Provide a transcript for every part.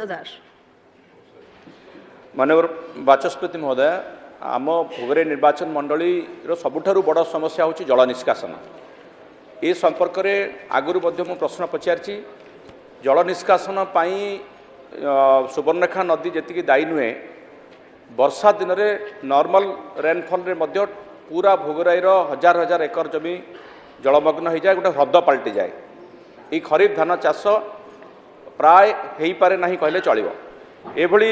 Das. ମାନ୍ୟବର ବାଚସ୍ପତି ମହୋଦୟ, ଆମ ଭୋଗରାଇ ନିର୍ବାଚନ ମଣ୍ଡଳୀର ସବୁଠାରୁ ବଡ଼ ସମସ୍ୟା ହେଉଛି ଜଳ ନିଷ୍କାସନ। ଏ ସମ୍ପର୍କରେ ଆଗରୁ ମଧ୍ୟ ମୁଁ ପ୍ରଶ୍ନ ପଚାରିଛି। ଜଳ ନିଷ୍କାସନ ପାଇଁ ସୁବର୍ଣ୍ଣରେଖା ନଦୀ ଯେତିକି ଦାୟୀ ନୁହେଁ, ବର୍ଷା ଦିନରେ ନର୍ମାଲ ରେନଫଲ୍ରେ ମଧ୍ୟ ପୁରା ଭୋଗରାଇର ହଜାର ହଜାର ଏକର ଜମି ଜଳମଗ୍ନ ହୋଇଯାଏ, ଗୋଟେ ହ୍ରଦ ପାଲଟିଯାଏ। ଏଇ ଖରିଫ ଧାନ ଚାଷ ପ୍ରାୟ ହେଇପାରେ ନାହିଁ କହିଲେ ଚଳିବ। ଏଭଳି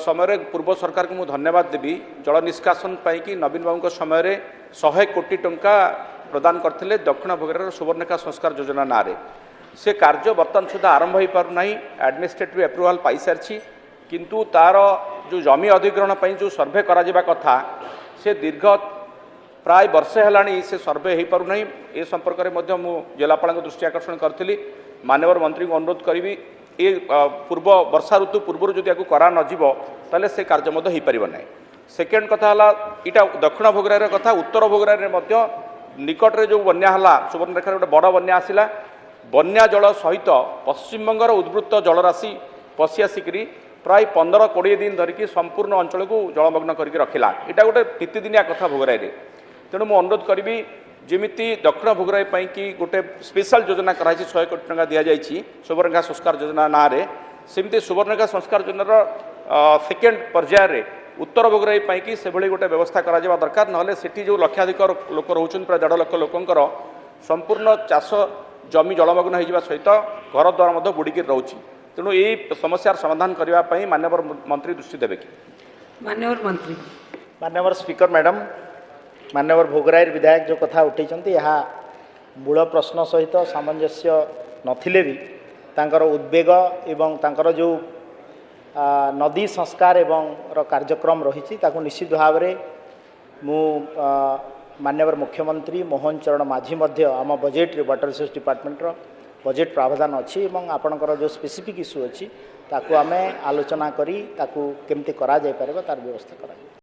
ସମୟରେ ପୂର୍ବ ସରକାରକୁ ମୁଁ ଧନ୍ୟବାଦ ଦେବି, ଜଳ ନିଷ୍କାସନ ପାଇଁକି ନବୀନ ବାବୁଙ୍କ ସମୟରେ 100 କୋଟି ଟଙ୍କା ପ୍ରଦାନ କରିଥିଲେ ଦକ୍ଷିଣ ଭୋଗରାର ସୁବର୍ଣ୍ଣରେଖା ସଂସ୍କାର ଯୋଜନା ନାଁରେ। ସେ କାର୍ଯ୍ୟ ବର୍ତ୍ତମାନ ସୁଦ୍ଧା ଆରମ୍ଭ ହୋଇପାରୁନାହିଁ। ଆଡମିନିଷ୍ଟ୍ରେଟିଭ୍ ଆପ୍ରୁଭାଲ୍ ପାଇସାରିଛି, କିନ୍ତୁ ତାର ଯେଉଁ ଜମି ଅଧିଗ୍ରହଣ ପାଇଁ ଯେଉଁ ସର୍ଭେ କରାଯିବା କଥା, ସେ ଦୀର୍ଘ ପ୍ରାୟ ବର୍ଷେ ହେଲାଣି ସେ ସର୍ଭେ ହୋଇପାରୁନାହିଁ। ଏ ସମ୍ପର୍କରେ ମଧ୍ୟ ମୁଁ ଜିଲ୍ଲାପାଳଙ୍କ ଦୃଷ୍ଟି ଆକର୍ଷଣ କରିଥିଲି। ମାନ୍ୟବର ମନ୍ତ୍ରୀଙ୍କୁ ଅନୁରୋଧ କରିବି, ଏ ପୂର୍ବ ବର୍ଷା ଋତୁ ପୂର୍ବରୁ ଯଦି ୟାକୁ କରା ନଯିବ, ତାହେଲେ ସେ କାର୍ଯ୍ୟ ମଧ୍ୟ ହୋଇପାରିବ ନାହିଁ। ସେକେଣ୍ଡ କଥା ହେଲା, ଏଇଟା ଦକ୍ଷିଣ ଭୋଗରାଇର କଥା, ଉତ୍ତର ଭୋଗରାଇରେ ମଧ୍ୟ ନିକଟରେ ଯେଉଁ ବନ୍ୟା ହେଲା, ସୁବର୍ଣ୍ଣରେଖାରେ ଗୋଟେ ବଡ଼ ବନ୍ୟା ଆସିଲା, ବନ୍ୟା ଜଳ ସହିତ ପଶ୍ଚିମବଙ୍ଗର ଉଦ୍ବୃତ୍ତ ଜଳରାଶି ପଶି ଆସିକରି ପ୍ରାୟ 15-20 ଦିନ ଧରିକି ସମ୍ପୂର୍ଣ୍ଣ ଅଞ୍ଚଳକୁ ଜଳମଗ୍ନ କରିକି ରଖିଲା। ଏଇଟା ଗୋଟେ ନିତିଦିନିଆ କଥା ଭୋଗରାଇରେ। ତେଣୁ ମୁଁ ଅନୁରୋଧ କରିବି, ଯେମିତି ଦକ୍ଷିଣ ଭୋଗରାଇ ପାଇଁକି ଗୋଟେ ସ୍ପେଶାଲ ଯୋଜନା କରାଯାଇଛି, 100 କୋଟି ଟଙ୍କା ଦିଆଯାଇଛି ସୁବର୍ଣ୍ଣରେଖା ସଂସ୍କାର ଯୋଜନା ନାଁରେ, ସେମିତି ସୁବର୍ଣ୍ଣରେଖା ସଂସ୍କାର ଯୋଜନାର ସେକେଣ୍ଡ ପର୍ଯ୍ୟାୟରେ ଉତ୍ତର ଭୋଗରାଇ ପାଇଁକି ସେଭଳି ଗୋଟେ ବ୍ୟବସ୍ଥା କରାଯିବା ଦରକାର। ନହେଲେ ସେଠି ଯେଉଁ ଲକ୍ଷାଧିକ ଲୋକ ରହୁଛନ୍ତି, ପ୍ରାୟ 1.5 ଲକ୍ଷ ଲୋକଙ୍କର ସମ୍ପୂର୍ଣ୍ଣ ଚାଷ ଜମି ଜଳମଗ୍ନ ହୋଇଯିବା ସହିତ ଘର ଦ୍ୱାର ମଧ୍ୟ ବୁଡ଼ିକି ରହୁଛି। ତେଣୁ ଏଇ ସମସ୍ୟାର ସମାଧାନ କରିବା ପାଇଁ ମାନ୍ୟବର ମନ୍ତ୍ରୀ ଦୃଷ୍ଟି ଦେବେ କି? ମାନ୍ୟବର ମନ୍ତ୍ରୀ। ମାନ୍ୟବର ସ୍ପିକର ମ୍ୟାଡ଼ାମ୍, ମାନ୍ୟବର ଭୋଗରାଇର ବିଧାୟକ ଯେଉଁ କଥା ଉଠେଇଛନ୍ତି, ଏହା ମୂଳ ପ୍ରଶ୍ନ ସହିତ ସାମଞ୍ଜସ୍ୟ ନଥିଲେ ବି ତାଙ୍କର ଉଦ୍ବେଗ ଏବଂ ତାଙ୍କର ଯେଉଁ ନଦୀ ସଂସ୍କାର ଏବଂ ର କାର୍ଯ୍ୟକ୍ରମ ରହିଛି, ତାକୁ ନିଶ୍ଚିତ ଭାବରେ ମୁଁ ମାନ୍ୟବର ମୁଖ୍ୟମନ୍ତ୍ରୀ ମୋହନ ଚରଣ ମାଝୀ ମଧ୍ୟ ଆମ ବଜେଟ୍ରେ ୱାଟର ରିସୋର୍ସ ଡିପାର୍ଟମେଣ୍ଟର ବଜେଟ୍ ପ୍ରାବଧାନ ଅଛି ଏବଂ ଆପଣଙ୍କର ଯେଉଁ ସ୍ପେସିଫିକ୍ ଇସ୍ୟୁ ଅଛି, ତାକୁ ଆମେ ଆଲୋଚନା କରି ତାକୁ କେମିତି କରାଯାଇପାରିବ, ତାର ବ୍ୟବସ୍ଥା କରାଯିବ।